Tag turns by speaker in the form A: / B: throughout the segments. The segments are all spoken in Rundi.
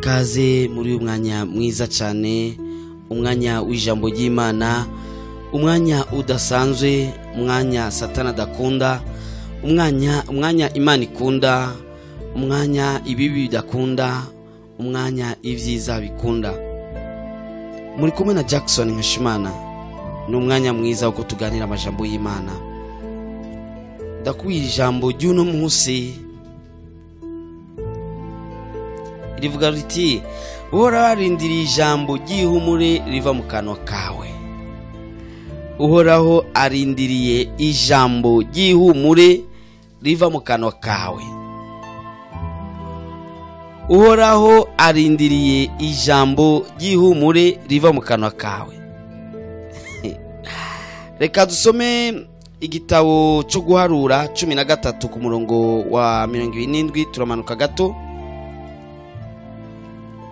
A: Kaze muri uyu mwanya mwiza cyane, umwanya w'ijambo ry'Imana, umwanya udasanzwe, umwanya Satana adakunda, umwanya Imana ikunda, umwanya ibibi bidakunda, umwanya ibyiza bikunda. Muri kumwe na Jackson Nkeshimana. Ni umwanya mwiza wo tuganira amajambo y'Imana. Ndakubwira ijambo ry'uno munsi rivuga riti: Uhoraho arindiriye ijambo ry'ihumure riva mu kanwa kawe. Uhoraho arindiriye ijambo ry'ihumure riva mu kanwa kawe. Uhoraho arindiriye ijambo ry'ihumure riva mu kanwa kawe. Reka dusome igitabo cyo guharura 13 ku murongo wa 77, turamanuka gato.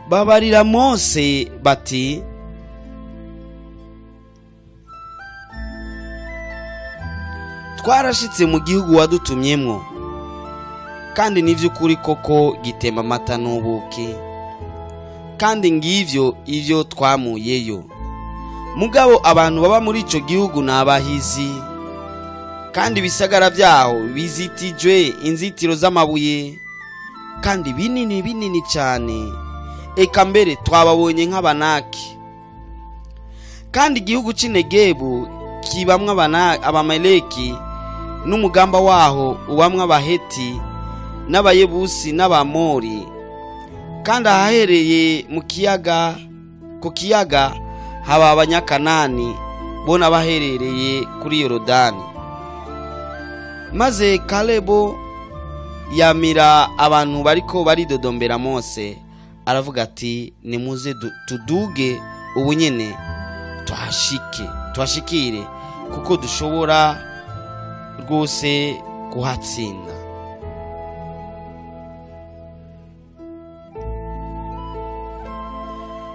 A: Babarira Mose bati: twarashitse mu gihugu wadutumyemwo, kandi n'ivy'ukuri koko gitema amata n'ubuki, kandi ngivyo ivyo twamuyeyo. Mugabo abantu baba muri ico gihugu n'abahizi, kandi ibisagara vyaho bizitijwe inzitiro z'amabuye, kandi binini binini cyane, eka mbere twababonye nk'abanaki. Kandi igihugu c'Inegebu kibamwo Abamaleki, n'umugamba waho ubamwo Abaheti n'Abayebusi n'Abamori. Kandi ahahereye mu kiyaga, ku kiyaga haba Abanyakanani, bo n'abaherereye kuri Yorodani. Maze Kalebo yamira abantu bariko baridodombera Mose, aravuga ati: nimuze tuduge ubu nyene tuhashikire, kuko dushobora rwose kuhatsinda.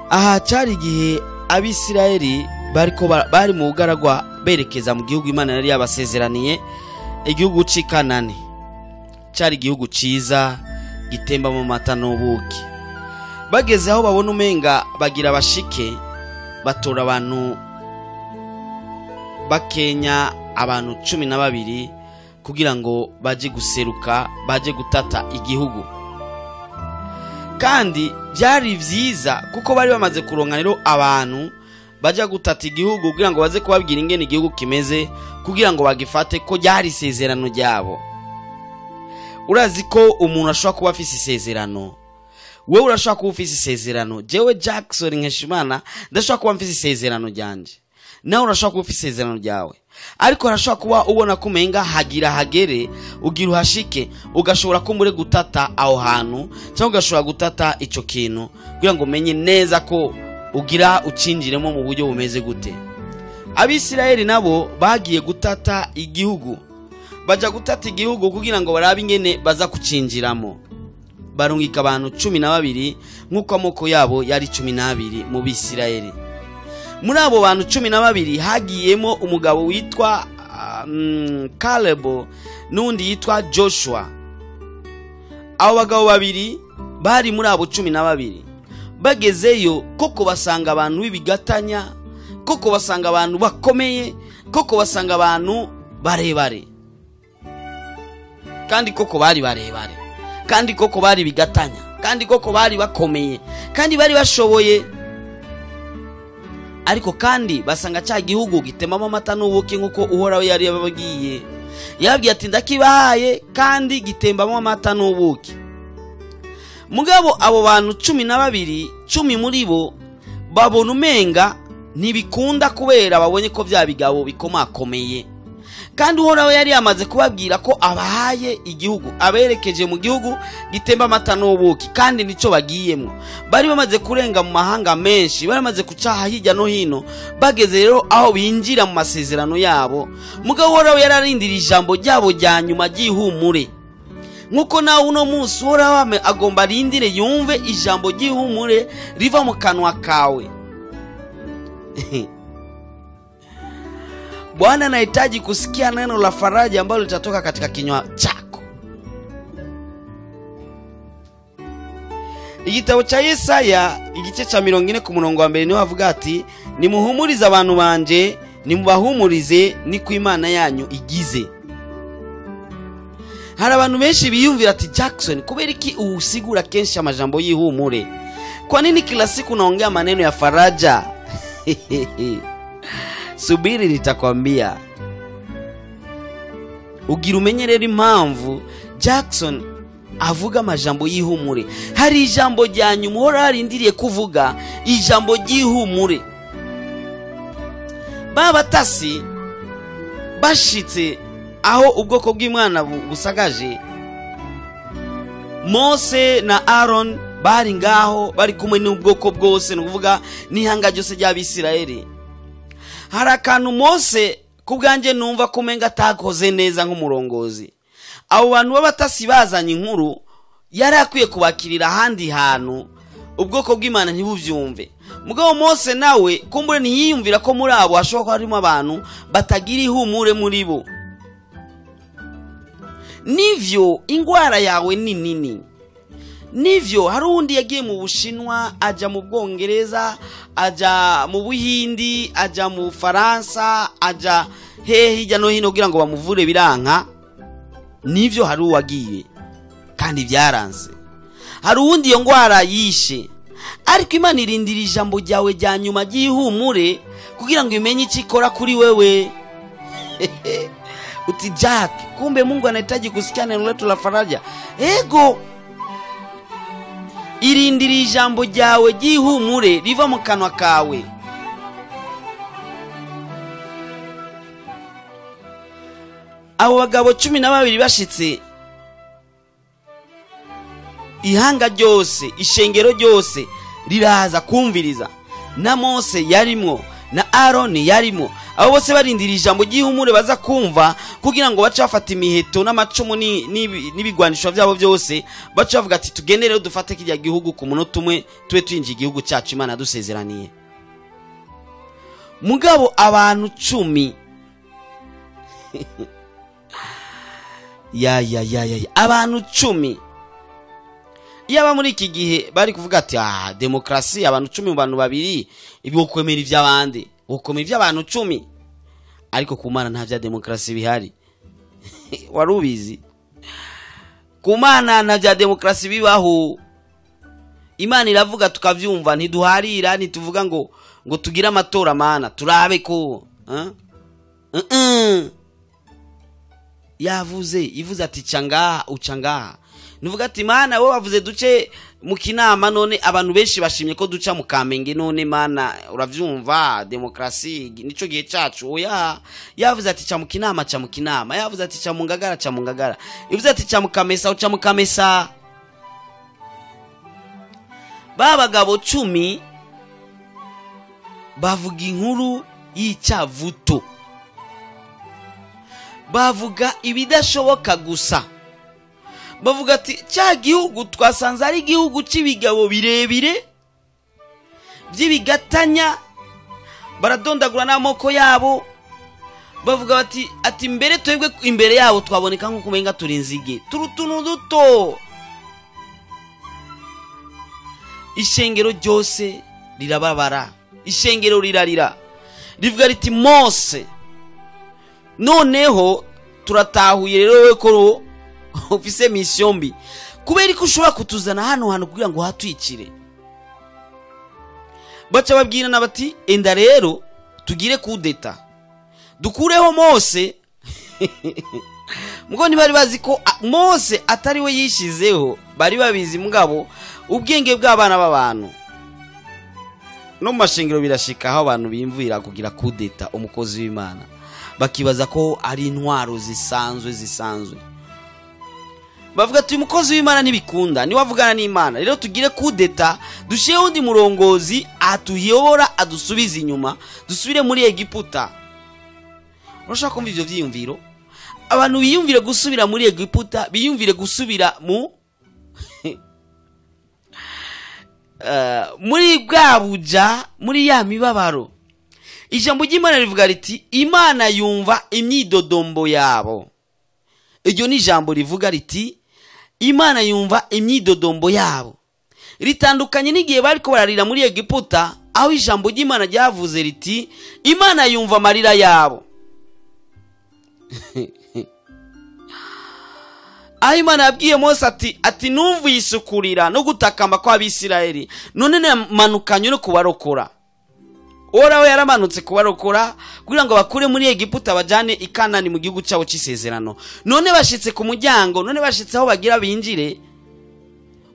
A: Aha cyari igihe Abisirayeli bari mu bugaragwa berekeza mu gihugu Imana yari yabasezeraniye, igihugu c'i Kanani. Cyari igihugu ciza gitemba mu mata n'ubuki. Bageze aho babona umenga bagira bashike, batora abantu bakenya, abantu 12, kugira ngo baje guseruka, baje gutata igihugu. Kandi byari vyiza kuko bari bamaze kuronka rero abantu baja gutata igihugu kugira ngo baze kubabwira ingene igihugu kimeze, kugira ngo bagifate ko ryari isezerano ryabo. Urazi ko umuntu ashobora kuba afise isezerano. Wewe urashobora kuba ufise isezerano. Jewe Jackson Nkeshimana ndashobora kuba mfise isezerano ryanje, nawe urashobora kuba ufise isezerano ryawe. Ariko urashobora kuba ubona ko umenga hagira hagere, ugira uhashike, ugashobora kumbure gutata aho hantu, cyangwa ugashobora gutata ico kintu kugira ngo umenye neza ko ugira ucinjiremo mu buryo bumeze gute. Abisirayeli nabo bagiye gutata igihugu, baja gutata igihugu kugira ngo barabe ingene baza kucinjiramo. Barungika abantu 12 nk'uko amoko yabo yari 12 mu Bisirayeli. Muri abo bantu 12 hagiyemo umugabo witwa Kalebo n'undi yitwa Joshua. Abo bagabo babiri bari muri abo 12. Bagezeyo koko basanga abantu b'ibigatanya, koko basanga abantu bakomeye, koko basanga abantu barebare. Kandi koko bari barebare, kandi koko bari bigatanya, kandi koko bari bakomeye, kandi bari bashoboye. Ariko kandi basanga cya gihugu gitemamo amata n'ubuki nk'uko Uhoraho yari yababwiye. Yababwiye ati: ndakibahaye kandi gitembamo amata n'ubuki. Mugabo abo bantu 12, 10 muri bo babona umenga ntibikunda kubera babonye ko bya bigabo bikomakomeye. Kandi Uhoraho yari yamaze kubabwira ko abahaye igihugu, aberekeje mu gihugu gitemba amata n'ubuki, kandi nico bagiyemo. Bari bamaze kurenga mu mahanga menshi, bari bamaze kucaha hirya no hino, bageze rero aho binjira mu masezerano yabo. Mugabo Uhoraho yararindira ijambo ryabo rya nyuma ry'ihumure. Nkuko nawe uno munsi Uhoraho agomba arindire yumve ijambo ry'ihumure riva mu kanwa kawe. Bwana anahitaji kusikia neno la faraja ambalo litatoka katika kinywa chako. Igitabo cya Yesaya igice cya 40 ku murongo wa mbere niho havuga ati nimuhumurize abantu banje, nimubahumurize niko Imana yanyu igize. Hari abantu benshi biyumvira ati Jackson, kubera iki usigura kenshi amajambo y'ihumure? Kwa nini kila siku unaongea maneno ya faraja? Subiri nitakwambia. Ugira umenye rero impamvu Jackson avuga amajambo y'ihumure. Hari ijambo ryanyu muhora harindiriye kuvuga, ijambo ry'ihumure. Babatasi bashitse aho ubwoko bw'Imana busagaje, Mose na Aaron bari ngaho bari kumwe n'ubwoko bwose, ni ukuvuga n'ihanga ryose ry'Abisirayeli. Hari akantu Mose kubwanjye numva kumenga atakoze neza nk'umurongozi. Abo bantu b'abatasi bazanye inkuru, yari akwiye kubakirira ahandi hantu ubwoko bw'Imana ntibuvyumve. Mugabo Mose nawe kumbure ntiyiyumvira ko muri abo hashobora kuba harimo abantu batagira ihumure muri bo. Nivyo ingwara yawe ni nini. Nivyo hari undi yagiye mu Bushinwa, aja mu Bwongereza, aja mu Buhindi, aja mu Faransa, aja hehe hirya no hino kugira ngo bamuvure biranka. Nivyo hari uwagiye kandi byaranze. Hari uwundi iyo ngwara yishe. Ariko Imana irindira ijambo ryawe rya nyuma ry'ihumure kugira ngo imenye icyo ikora kuri wewe. Uti Jack, kumbe Mungu anahitaji kusikia neno letu la faraja. Ego, irindira ijambo ryawe ry'ihumure riva mu kanwa kawe. Abo bagabo 12 bashitse, ihanga ryose, ishengero ryose riraza kumviriza. Na Mose yarimwo, na Aaron yarimwo. Abo bose barindira ijambo ry'ihumure baza kumva kugira ngo bace bafata imiheto n'amacumu n'ibigwanisho byabo byose, bace bavuga ati tugende rero dufate kirya gihugu ku munota umwe tube twinjiye igihugu cyacu Imana dusezeraniye. Mugabo abantu 10 ya ya ya ya abantu 10 yaba muri iki gihe bari kuvuga ati ah, demokrasi abantu 10 mu bantu babiri ibyo kwemera ivy'abandi, ukomeye ivy'abantu 10. Ariko ku Mana nta vya demokrasi bihari. Warubizi? Ku Mana nta vya demokrasi bibaho. Imana iravuga tukavyumva, ntiduharira, ntituvuga ngo tugire amatora mana turabe ko yavuze, ivuze ati cangaha ucangaha. Nuvuga ati Mana wowe bavuze duce mu Kinama, none abantu benshi bashimye ko duca mu Kamenge, none Mana uravyumva demokrasi nico gihe cacu. Oya, yavuze ati ca mu Kinama, ca mu Kinama. Yavuze ati ca mu Ngagara, ca mu Ngagara. Yavuze ati ca mu Kamesa, uca mu Kamesa. Babagabo 10 bavuga inkuru y'icyavuto, bavuga ibidashoboka gusa. Bavuga ati cya gihugu twasanze ari igihugu cy'ibigabo birebire by'ibigatanya, baradondagura n'amoko yabo. Bavuga bati ati mbere twebwe imbere yabo twaboneka nko kumenga turi inzige, turi utuntu duto. Ishengero ryose rirababara, ishengero rirarira, rivuga riti Mose noneho turatahuye rero we ko ufise mission mbi, kubera ko ushobora kutuzana hano hantu kugira ngo hatwikire. Baca babwirana bati enda rero tugire kudeta dukureho Mose. Mugo ntibari bazi ko Mose atari we yishizeho, bari babizi mugabo ubwenge bw'abana b'abantu. No mu mashengero birashika aho abantu bimvira kugira kudeta umukozi w'Imana, bakibaza ko ari intwaro zisanzwe. Bavuga ati umukozi w'Imana ntibikunda, niwe avugana n'Imana, rero tugire kudeta dushiye undi murongozi atuyobora adusubize inyuma dusubire muri Egiputa. Urashaka kumva ivyo vyiyumviro? Abantu biyumvire gusubira muri Egiputa, biyumvire gusubira mu muri bwa buja, muri ya mibabaro. Ijambo ry'Imana rivuga riti Imana yumva imyidodombo yabo. Iryo ni ijambo rivuga riti Imana yumva imyidodombo yabo. Ritandukanye n'igihe bariko bararira muri Egiputa, aho ijambo ry'Imana ryavuze riti Imana yumva amarira yabo. Aho Imana yabwiye Mose ati numvise ukurira no gutakamba kw'Abisirayeli, none namanukanye no kubarokora. Uhoraho yaramanutse kubarokora kugira ngo bakure muri Egiputa bajane i Kanani mu gihugu cyabo cy'isezerano. None bashitse ku muryango, none bashitse aho bagira binjire,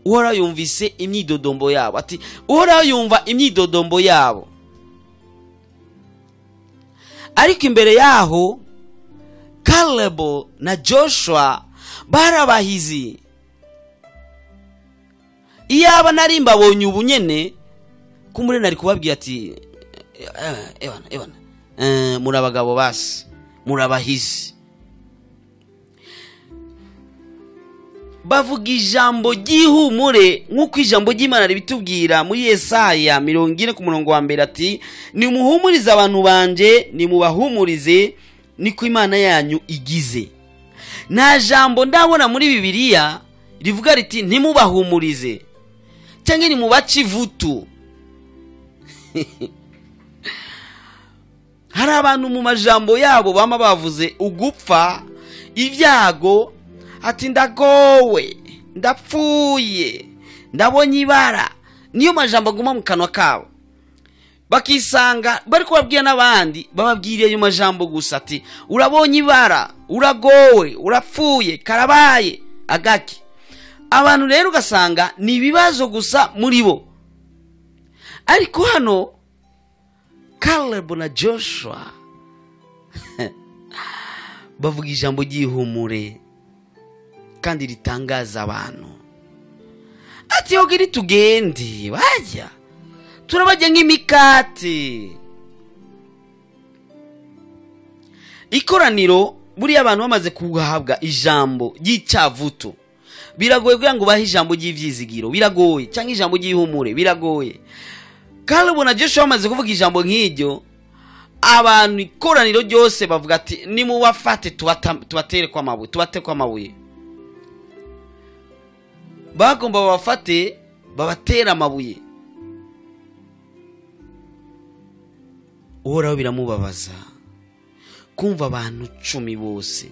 A: Uhoraho yumvise imyidodombo yabo. Ati Uhoraho yumva imyidodombo yabo. Ariko imbere yaho Caleb na Joshua barabahizi. Iyaba nari mbabonye ubu nyene, kumure nari kubabwira ati ebana muri abagabo basi, murabahizi. Bavuga ijambo ry'ihumure nk'uko ijambo ry'Imana ribitubwira muri Yesaya 40 ku murongo wa 1 ati nimuhumurize abantu banje, nimubahumurize, niko Imana yanyu igize. Nta jambo ndabona muri Bibiliya rivuga riti ntimubahumurize cyangwa nimubace ivutu. Hari abantu mu majambo yabo bama bavuze ugupfa, ibyago, ati ndagowe, ndapfuye, ndabonye ibara. Niyo majambo aguma mu kanwa kabo. Bakisanga bari kubabwira n'abandi, bababwiriye ayo majambo gusa ati urabonye ibara, uragowe, urapfuye, karabaye, agaki. Abantu rero ugasanga ni ibibazo gusa muri bo. Ariko hano Caleb na Joshua bavuga ijambo ry'ihumure kandi ritangaza abantu. Ati yogiri tugende, bajya turabajya nk'imikate. Ikoraniro buriya abantu bamaze kuhabwa ijambo ry'icyavuto, biragoye kugira ngo bahe ijambo ry'ivyizigiro, biragoye, cyangwa ijambo ry'ihumure, biragoye. Caleb na Joshua bamaze kuvuga ijambo nk'iryo, abantu ikoraniro ryose bavuga ati nimubafate tubatere kwa mabuye, tubate kwa mabuye. Bagomba babafate babatera amabuye. Uhoraho biramubabaza kumva abantu 10 bose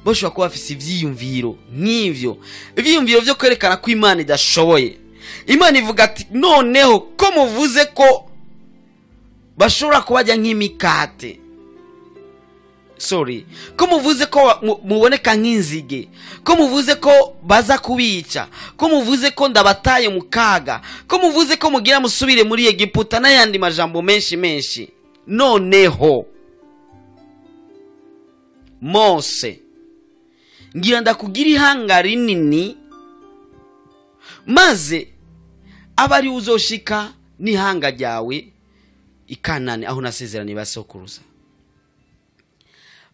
A: bashobora kuba bafise ivyiyumviro nk'ivyo, ivyiyumviro vyo kwerekana ko Imana idashoboye. Imana ivuga ati noneho ko muvuze ko bashobora kubajya nk'imikate, sorry, ko muvuze ko muboneka nk'inzige, ko muvuze ko baza kubica, ko muvuze ko ndabataye mu kaga, ko muvuze ko mugira musubire muri Egiputa n'ayandi majambo menshi menshi. Noneho Mose, ngira ndakugira ihanga rinini, maze abari uzoshika n'ihanga ryawe i Kanani aho nasezeraniye basokuruza.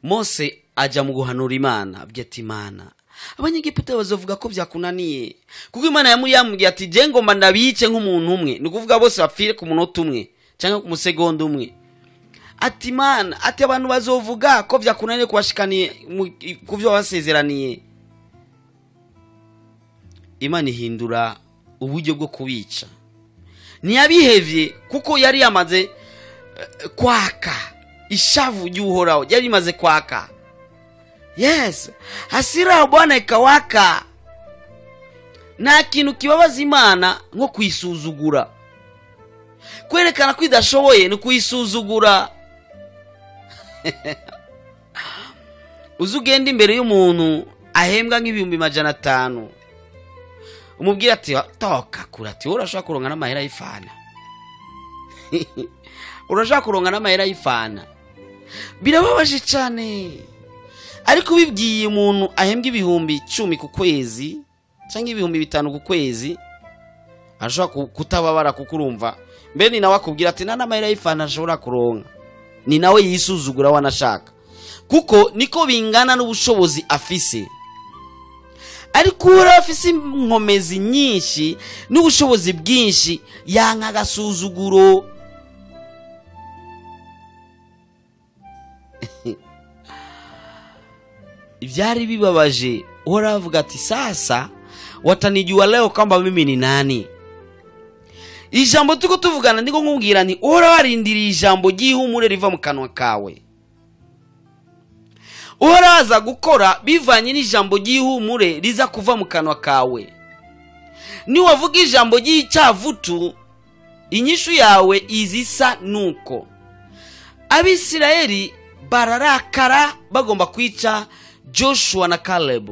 A: Mose aja mu guhanura Imana, avuga ati Imana, abanyegiputa bazovuga ko byakunaniye, kuko Imana yamubwiye ati je ngomba ndabice nk'umuntu umwe, ni ukuvuga bose bapfire ku munota umwe cyangwa ku musegonda umwe. Ati Imana, ati abantu bazovuga ko byakunaniye kubashikaniye ku byo basezeraniye. Imana ihindura uburyo bwo kubica. Ntiyabihevye kuko yari yamaze kwaka ishavu ry'Uhoraho, yari imaze kwaka. Yes, hasira ya Bwana ikawaka. Nta kintu kibabaza Imana nko kuyisuzugura. Kwerekana ko idashoboye ni kuyisuzugura. Uzugenda imbere y'umuntu ahembwa nk'ibihumbi 500, umubwira ati toka kura, ati urashaka kuronka n'amahera y'ifana. Urashaka kuronka n'amahera y'ifana. Birababaje cyane. Ariko ubibwiye umuntu ahembwa ibihumbi 10 ku kwezi cyangwa ibihumbi 5 ku kwezi, ashobora kutababara kuko urumva mbere ni nawe akubwira ati nta n'amahera y'ifana ashobora kuronka. Ni nawe yisuzugura wanashaka, kuko niko bingana n'ubushobozi afise. Ariko ura afise inkomezi nyinshi n'ubushobozi bwinshi, yanka agasuzuguro. Ibyari bibabaje, Uhoraho avuga ati sasa watanijua leo kwamba mimi ni nani. Ijambo tuko tuvugana ndiko nkubwira nti uhora warindiriye ijambo ry'ihumure riva mu kanwa kawe. Uhora aza gukora bivanye n'ijambo ry'ihumure riza kuva mu kanwa kawe. Niwavuga ijambo ry'icyavutu, inyishu yawe izisa nuko. Abisirayeli bararakara bagomba kwica Joshua na Caleb.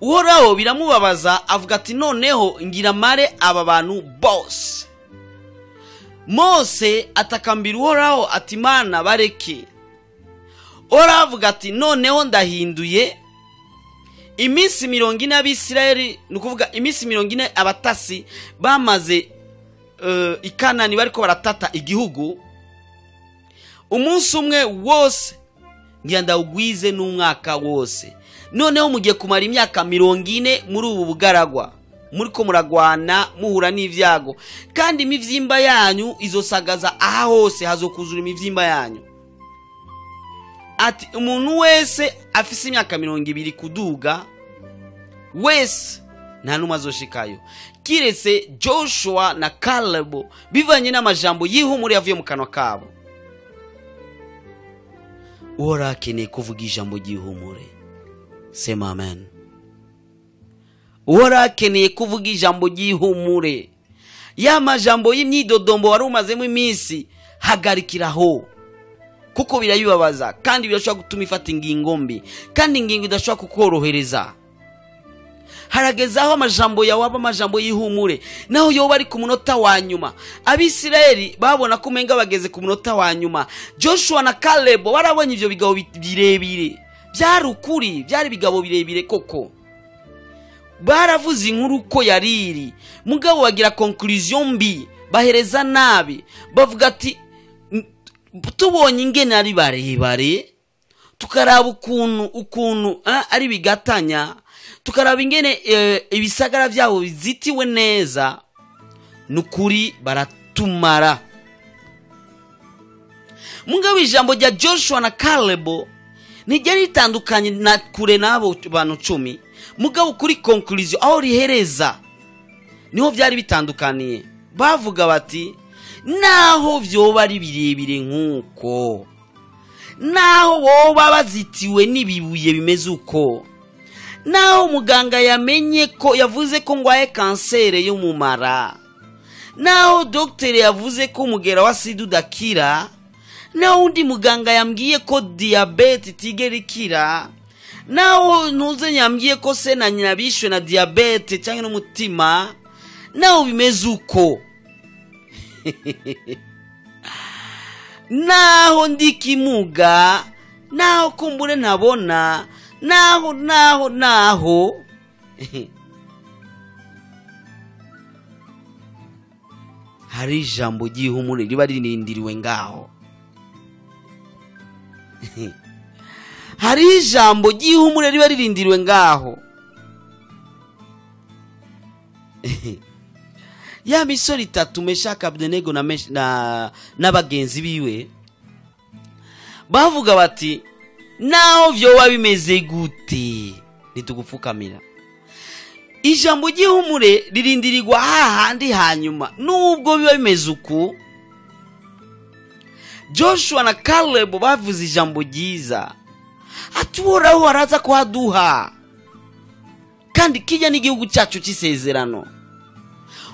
A: Uhoraho biramubabaza avuga ati noneho ngira mare aba bantu bose. Mose atakambira Uhoraho ati Mana bareke. Uhoraho avuga ati noneho ndahinduye iminsi 40 abisirayeli, nukuvuga iminsi 40 abatasi bamaze ikanani bariko baratata igihugu. Umunsi umwe wose ngira ndawugwize n'umwaka wose. Noneho mugiye kumara imyaka 40 muri ubu bugaragwa, muriko muragwana muhura n'ivyago, kandi imivyimba yanyu izosagaza aha hose, hazokuzura imivyimba yanyu. Ati umuntu wese afise imyaka 20 kuduga wese nta numwe azoshikayo kiretse Joshua na Caleb, bivanye n'amajambo y'ihumure yavuye mu kanwa kabo. Uhoraho akeneye kuvuga ijambo ry'ihumure. Sema amen. Uhoraho akeneye kuvuga ijambo ry'ihumure. Ya majambo y'imyidodombo wari umazemo iminsi, hagarikiraho, kuko birayibabaza kandi birashobora gutuma ifata ingingo mbi, kandi ingingo idashobora kukorohereza. Harageze aho amajambo yawe aba amajambo y'ihumure, naho yoba ari ku munota wa nyuma. Abisirayeli babona ko umenga bageze ku munota wa nyuma. Joshua na Caleb barabonye ivyo bigabo birebire, byari ukuri, byari bigabo birebire koko. Baravuze inkuru ko yariri, mugabo bagira conclusion mbi, bahereza nabi, bavuga ati tubonye ingene ari barebare, tukaraba ukuntu ari bigatanya, tukaraba ingene ibisagara byabo bizitiwe neza, nukuri baratumara. Mugabo ijambo rya Joshua na Caleb ntiryari ritandukanye na kure n'abo bantu 10, mugabo kuri conclusion aho rihereza niho byari bitandukaniye. Bavuga bati naho vyoba ari birebire nkuko, naho boba bazitiwe n'ibibuye bimeze uko, naho muganga yamenye ko yavuze ko ngwaye kansere yo mu mara, naho docteur yavuze ko umugera wa sida udakira, naho undi muganga yambwiye ko diabete itigera ikira, naho ntuze yambwiye ko se na nyina bishwe na diabete cyangwa n'umutima, naho bimeze uko, naho ndikimuga, naho kumbure ntabona, naho naho naho hari ijambo ry'ihumure riba ririndiriwe ngaho. Hari ijambo ry'ihumure riba ririndiriwe ngaho. Ya misori itatu Meshaki, Abedenego na n'abagenzi biwe bavuga bati naho vyoba bimeze gute ntitugupfukamira. Ijambo ry'ihumure ririndirirwa hahandi hanyuma nubwo biba bimeze uku. Joshua na Caleb bavuze ijambo ryiza, ati Uhoraho araza kuhaduha, kandi kijya n'igihugu cyacu cy'isezerano.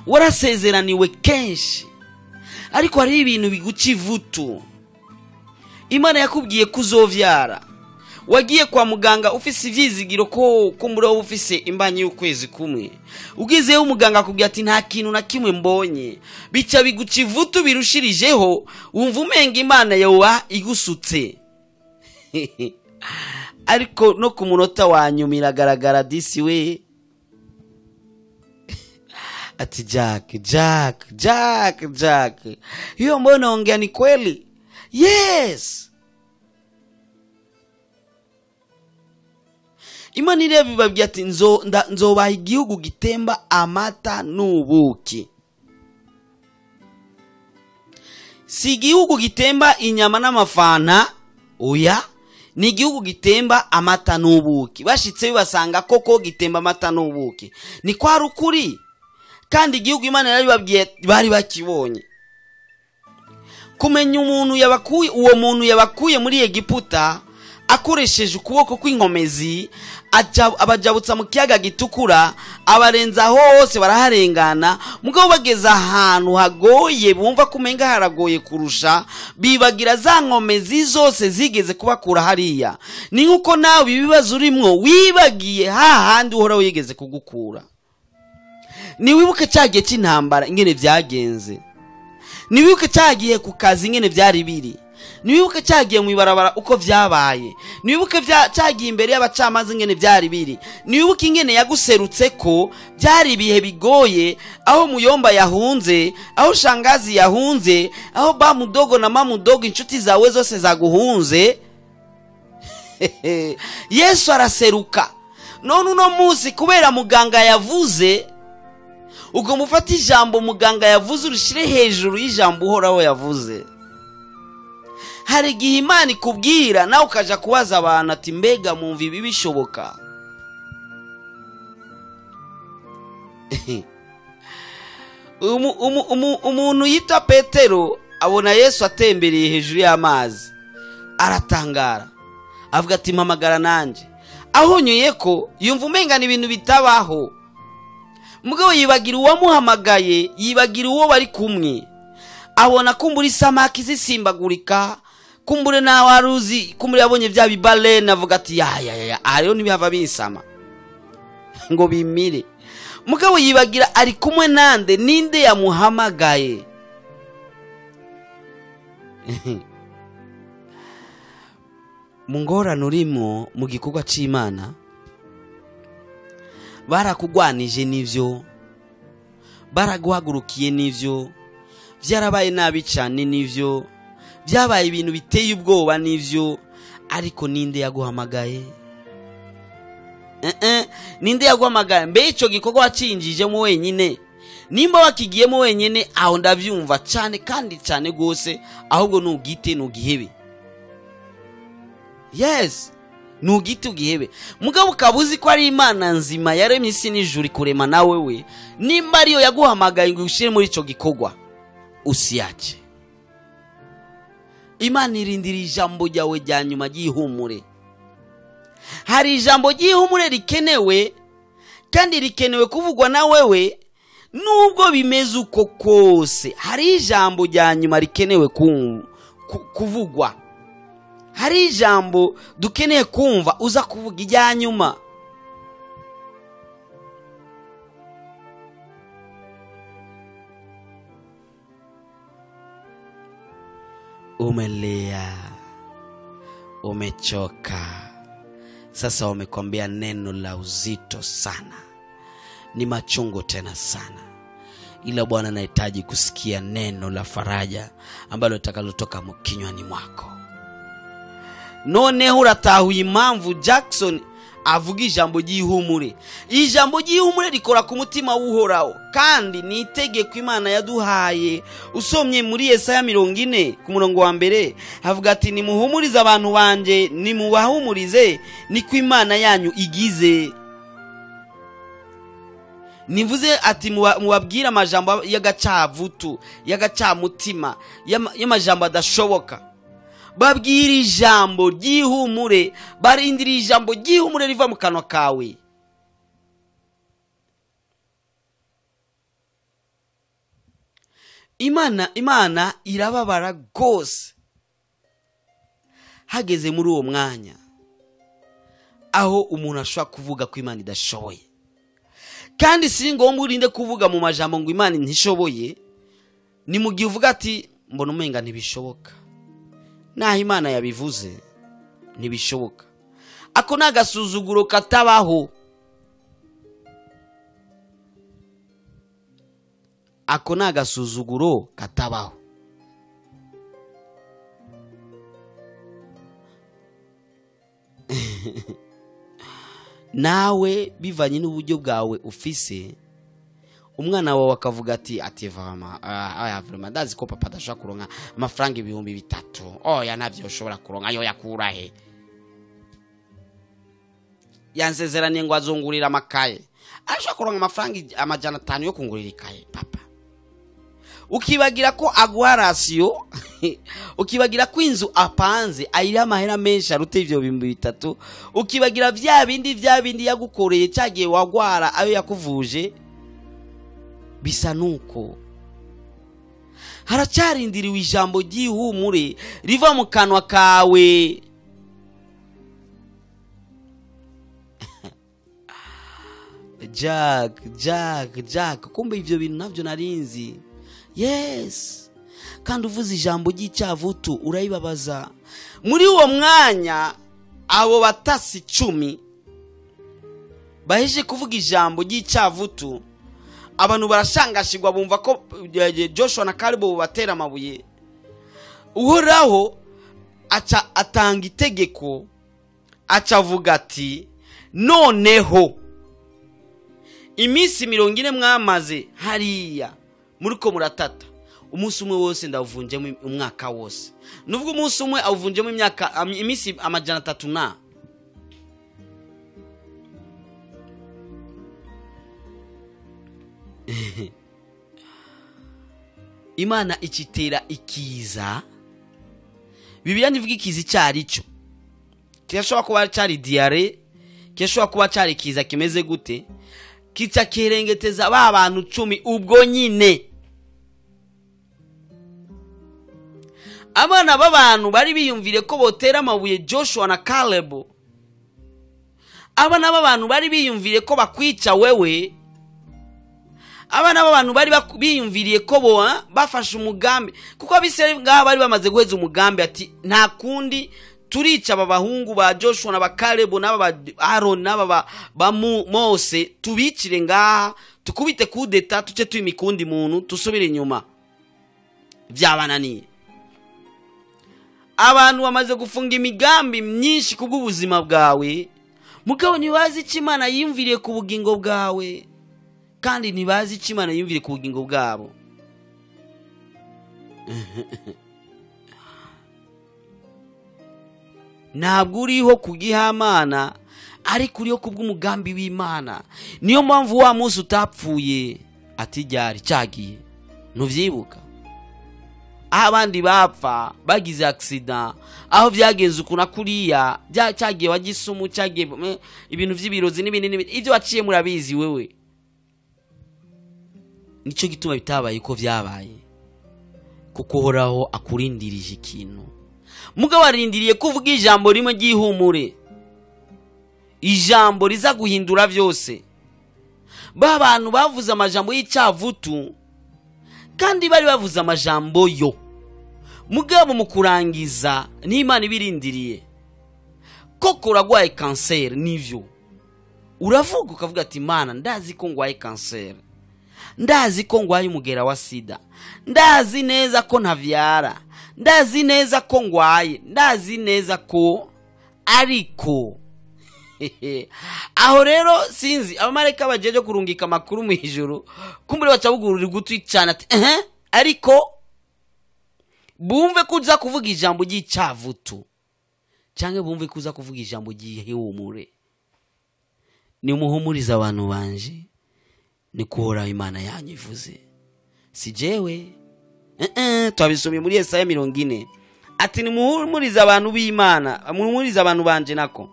A: Warasezeraniwe kenshi, ariko hari ibintu biguca ivutu. Imana yakubwiye kuzovyara, wagiye kwa muganga ufise ivyizigiro ko kumbura ufise imbanyi y'ukwezi kumwe, ugizeyo umuganga akubwiye ati nta kintu na kimwe mbonye, bica biguca ivutu birushirijeho, wumva umenga Imana yawe igusutse. Ariko no ku munota wa nyuma iragaragara disi we, ati Jack, Jack, Jack, Jack, hiyo mbona unaongea ni kweli? Yes. Imana irabibabwiye ati nzobaha igihugu gitemba amata n'ubuki. Si igihugu gitemba inyama n'amafana, oya, ni igihugu gitemba amata n'ubuki. Bashitse basanga koko gitemba amata n'ubuki. Ni kwa rukuri. Kandi igihugu Imana yarabibabwiye bari bakibonye. Kumenya umuntu yabakuye, uwo muntu yabakuye muri Egiputa akoresheje ukuboko kw'inkomezi, abajabutsa mu kiyaga gitukura, abarenza hose baraharengana. Mugabo bageze ahantu hagoye bumva kumenga haragoye kurusha, bibagira za nkomezi zose zigeze kubakura hariya. Ni nkuko nawe ibibazo urimwo wibagiye hahandi uhora wigeze kugukura. Ni wibuke cyagiye cy'intambara ingene byagenze. Ni wibuke cyagiye ku kazi ingene byari biri. Niwibuke cyagiye mu ibarabara uko vyabaye. Niwibuke cyagiye imbere y'abacamanza ingene byari biri. Niwibuke ingene yaguserutse ko byari ibihe bigoye, aho muyomba yahunze, aho shangazi yahunze, aho ba mudogo na mamudogo inshuti zawe zose zaguhunze. Yesu araseruka. None uno munsi kubera muganga yavuze, ugomba ufata ijambo muganga yavuze urishire hejuru y'ijambo Uhoraho yavuze. Hari igihe Imana ikubwira nawe ukaja kubaza abantu ati mbega mumva ibi bishoboka. Umuntu yitwa Petero abona Yesu atembereye hejuru y'amazi, aratangara, avuga ati mpamagara nanje. Ahonyuye ko yumva umengana ibintu bitabaho. Mugabo yibagira uwamuhamagaye, yibagira uwo bari kumwe. Abona kumbura isamaki zisimbagurika, kumbure nawe aruzi, kumbure yabonye bya bibale, navuga ati ya ya ya, ariyo ntibihava binsama ngo bimire. Mugabo yibagira ari kumwe nande, ninde yamuhamagaye. Mu ngorane urimo mu gikorwa c'Imana, barakugwanije n'ivyo, baraguhagurukiye n'ivyo, byarabaye nabi cyane n'ivyo, byabaye ibintu biteye ubwoba n'ivyo, ariko ninde yaguhamagaye? Ninde yaguhamagaye? Mbe ico gikorwa wacinjijemo wenyine? Nimba wakigiyemo wenyine, aho ndavyumva cyane kandi cyane gose, ahubwo nugite nugihebe. Yes, nugite ugihebe. Mugabo ukabuzi ko ari Imana nzima yaremye isi n'ijuru ikurema nawe we, nimba ariyo yaguhamagaye ngo ushire muri ico gikorwa, usiache. Imana irindira ijambo ryawe rya nyuma ryihumure. Hari ijambo ryihumure rikenewe, kandi rikenewe kuvugwa na wewe nubwo bimeze uko kose. Hari ijambo rya nyuma rikenewe kuvugwa. Hari ijambo dukeneye kumva uza kuvuga irya nyuma. Umelia, umechoka, sasa wamekwambia neno la uzito sana, ni machungu tena sana, ila Bwana anahitaji kusikia neno la faraja ambalo litakalotoka kinywani mwako. Noneho uratahuye impamvu Jackson avuga ijambo ry'ihumure. Ijambo ry'ihumure rikora ku mutima w'Uhoraho, kandi ni itegeko Imana yaduhaye. Usomye muri Yesaya 40 ku murongo wa mbere, havuga ati nimuhumurize abantu banje, nimubahumurize, niko Imana yanyu igize. Nivuze ati mubabwire amajambo y'agacavutu, y'agacamutima, y'amajambo adashoboka. Babwira ijambo ry'ihumure, barindira ijambo ry'ihumure riva mu kanwa kawe. Imana irababara gose hageze muri uwo mwanya aho umuntu ashobora kuvuga ko Imana idashoboye. Kandi si ngombwa urinde kuvuga mu majambo ngo Imana ntishoboye. Ni mu gihe uvuga ati mbona umenga ntibishoboka, naho Imana yabivuze ntibishoboka. Ako ni agasuzuguro katabaho. Ako ni agasuzuguro katabaho. Nawe bivanye n'uburyo bwawe ufise, umwana wawe akavuga ati vama, aya vrema ndazi ko papa adashobora kuronka amafaranga 3000, oya navyo ushobora kuronka, yo yakura he? Yansezeraniye ngo azungurira amakaye, Arashobora kuronka amafaranga 500 yo kungurira ikaye papa. Ukibagira ko aguha rasiyo, ukibagira ko inzu apanze ayira amahera menshi aruta ivyo 3000, ukibagira vya bindi yagukoreye cyagiye wagwara ayo yakuvuje. Bisa nuko haracarindiriwe ijambo ry'ihumure riva mu kanwa kawe. Jack, kumbe ivyo bintu navyo narinzi. Yes, kandi uvuze ijambo ry'icyavutu urayibabaza. Muri uwo mwanya abo batasi 10 baheje kuvuga ijambo ry'icyavutu, abantu barashangashirwa bumva ko Joshua na Caleb batera amabuye. Uhoraho aca atanga itegeko, aca avuga ati noneho iminsi 40 mwamaze hariya muriko muratata, umunsi umwe wose ndawuvunjemo umwaka wose. Nuvuga umunsi umwe awuvunjemo imyaka iminsi 300 na Imana ikitera ikiza. Bibiliya ntivuga ikiza icyari cyo. Kirashobora kuba cyari diare, kirashobora kuba cyari ikiza kimeze gute, kica kirengeteza ba bantu 10 ubwo nyine. Abana b'abantu bari biyumvire ko botera amabuye Joshua na Caleb. Abana b'abantu bari biyumvire ko bakwica wewe. Abana b'abantu bari biyumviriye ko bo bafashe umugambi, kuko abisirayeli ngaha bari bamaze guheza umugambi ati nta kundi turica aba bahungu ba Joshua na ba Caleb n'aba ba Aaron n'aba ba Mose, tubicire ngaha tukubite kudeta tuce tuyimikundi muntu tusubire inyuma. Byabananiye. Abantu bamaze gufunga imigambi myinshi kubw'ubuzima bwawe, mugabo ntibazi icyo Imana yiyumviriye ku bugingo bwawe, kandi ntibazi icyo Imana yiyumviriye ku bugingo bwabo. Ntabwo uriho kugihamana, ariko uriho kubw'umugambi w'Imana. Niyo mpamvu wa munsi utapfuye ati ryari cyagiye, ntuvyibuka. Aho abandi bapfa bagize accident, aho byagenze ukuna kuriya, cyagiye wagisumu, cyagiye ibintu vy'ibirozi n'ibindi n'ibindi, ivyo waciye murabizi wewe. Nico gituma bitabaye uko vyabaye, kuko Uhoraho akurindirije ikintu. Mugabo arindiriye kuvuga ijambo rimwe ry'ihumure, ijambo riza guhindura vyose. Ba bantu bavuze amajambo y'icyavutu, kandi bari bavuze amajambo yo, mugabo mu kurangiza n'Imana ibirindiriye. Koko uragwaye kanseri, nivyo uravuga ukavuga ati Imana ndazi ko ngwaye kanseri, ndazi ko ngwaye umugera wa sida, ndazi neza ko ntavyara, ndazi neza ko ngwaye, ndazi neza ko, ariko aho rero sinzi abamarayika bajeje kurungika amakuru mu ijuru, kumbure bacabugurura ugutwi cyane ati ariko bumve kuza kuvuga ijambo ry'icyavutu, cyangwa bumve kuza kuvuga ijambo ry'ihumure. Ni umuhumuriza abantu banje, ni kuhoraho Imana yanyu ivuze, si jewe. Twabisomye muri Yesaya 40 ati nimuhumurize abantu b'Imana, muhumurize abantu banje nako,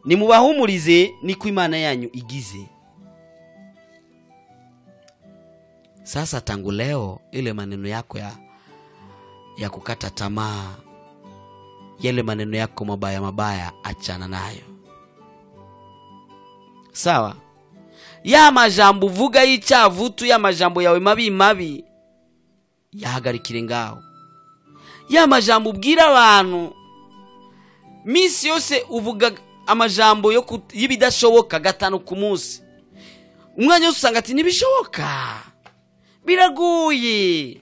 A: nimubahumurize niko Imana yanyu igize. Sasa tangu leo ile maneno yako ya kukata tamaa, yale maneno yako mabaya mabaya, achana nayo. Sawa? Ya majambo vuga y'icyavutu, ya majambo yawe mabi mabi, yahagarikire ngaho. Ya majambo ubwira abantu misi yose, uvuga amajambo y'ibidashoboka 5 ku munsi. Umwanya wose usanga ati ntibishoboka, biragoye,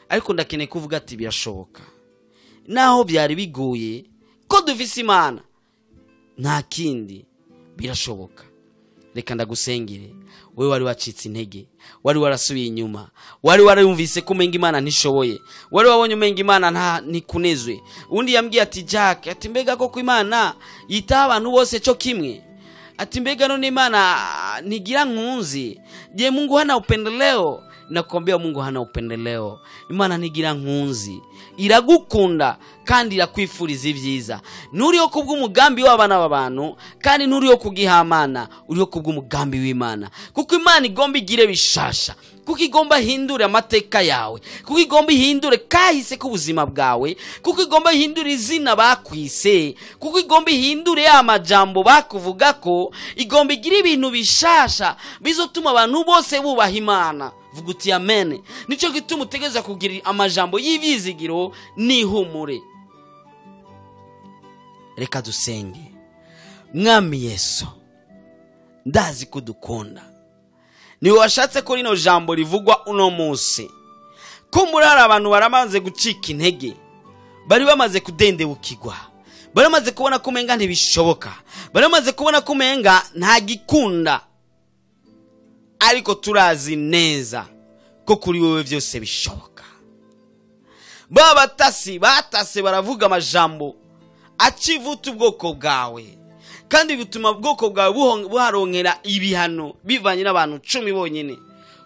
A: ariko ndakeneye kuvuga ati birashoboka. Naho byari bigoye, ko dufise Imana nta kindi, birashoboka. Reka ndagusengere wewe wari wacitse intege, wari warasubiye inyuma, wari warumvise ko umenga Imana ntishoboye, wari wabonye umenga Imana nta nikunezwe. Undi yambwiye ati Jack, ati mbega koko Imana yita abantu bose cyo kimwe? Ati mbega none Imana ntigira nkunzi? Je, Mungu hana upendeleo? Nakwambia Mungu hana upendeleo. Imana ntigira nkunzi, iragukunda kandi irakwifuriza ibyiza. Nturiho kubw'umugambi w'abana b'abantu, kandi nturiho kubw'ihamana, uriho kubw'umugambi w'Imana. Kuko Imana igomba igire bishasha, kuko igomba ihindure amateka yawe, kuko igomba ihindure kahise k'ubuzima bwawe, kuko igomba ihindure izina bakwise, kuko igomba ihindure ya majambo bakuvuga ko igomba igire ibintu bishasha bizotuma abantu bose bubaha Imana. Vuga uti amen. Nico gituma utegereza kugira amajambo y'ivyizigiro n'ihumure. Reka dusenge. Mwami Yesu, ndazi ko udukunda. Niwe washatse ko rino jambo rivugwa uno munsi. Ko muri hari abantu baramaze gucika intege, bari bamaze kudendebukirwa, bari bamaze kubona ko umenga ntibishoboka, bari bamaze kubona ko umenga nta gikunda. Ariko turazi neza ko kuri wewe byose bishoboka. Ba batasi batase baravuga amajambo acivuta ubwoko bwawe, kandi bituma ubwoko bwawe buharonkera ibihano bivanye n'abantu 10 bonyene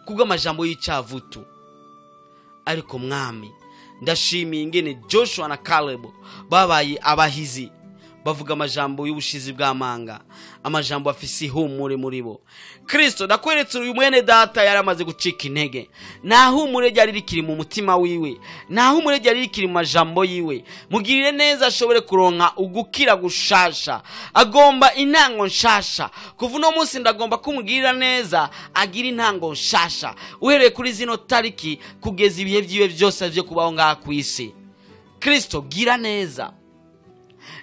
A: kubw'amajambo y'icavutu. Ariko Mwami, ndashimiye ingene Joshua na Caleb babaye abahizi, bavuga amajambo y'ubushizi bw'amanga, amajambo afise ihumure muri bo. Kristo, ndakweretse uyu mwene data yaramaze gucika intege, nta humure ryari rikiri mu mutima wiwe, nta humure ryari rikiri mu majambo yiwe. Mugirire neza ashobore kuronka ugukira gushasha, agomba intango nshasha. Kuva uno munsi ndagomba kumugirira neza agira intango nshasha, uhereye kuri zino tariki kugeza ibihe vyiwe byose vyo kubaho ngaha kw'isi. Kristo, gira neza.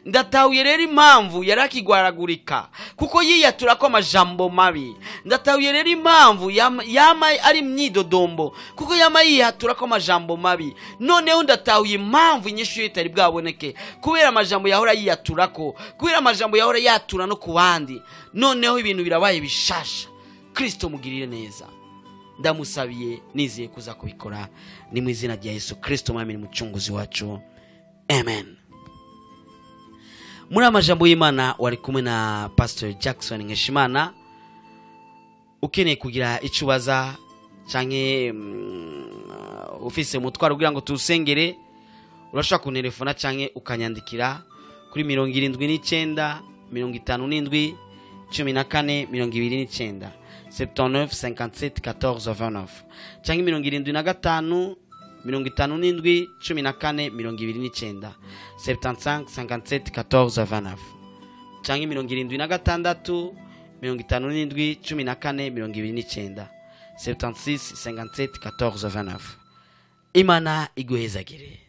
A: Ndatahuye rero impamvu yarakigwaragurika, kuko yiyatura ko amajambo mabi. Ndatahuye rero impamvu yama ari myidodombo, kuko yama yiyatura ko amajambo mabi. Noneho ndatahuye impamvu inyishu ye itari bwaboneke, kubera amajambo yahora yiyaturako, kubera amajambo yahora yatura no ku bandi. Noneho ibintu birabaye bishasha. Kristo, mugirire neza. Ndamusabiye nizeye kuza kubikora, ni mu izina rya Yesu Kristo Mwami n'Umucunguzi wacu, amen. Muri amajambo y'Imana wari kumwe na Pastor Jackson Nkeshimana. Ukeneye kugira icyo ubaza canke ufise umutwaro kugira ngo tusengere, urashobora kuntelefona canke ukanyandikira kuri 79 57 14 29, 79 57 14 29, canke 75 57 14 29, 75 57 14 29, canke 76 57 14 29, 76 57 14 29. Imana iguhezagire.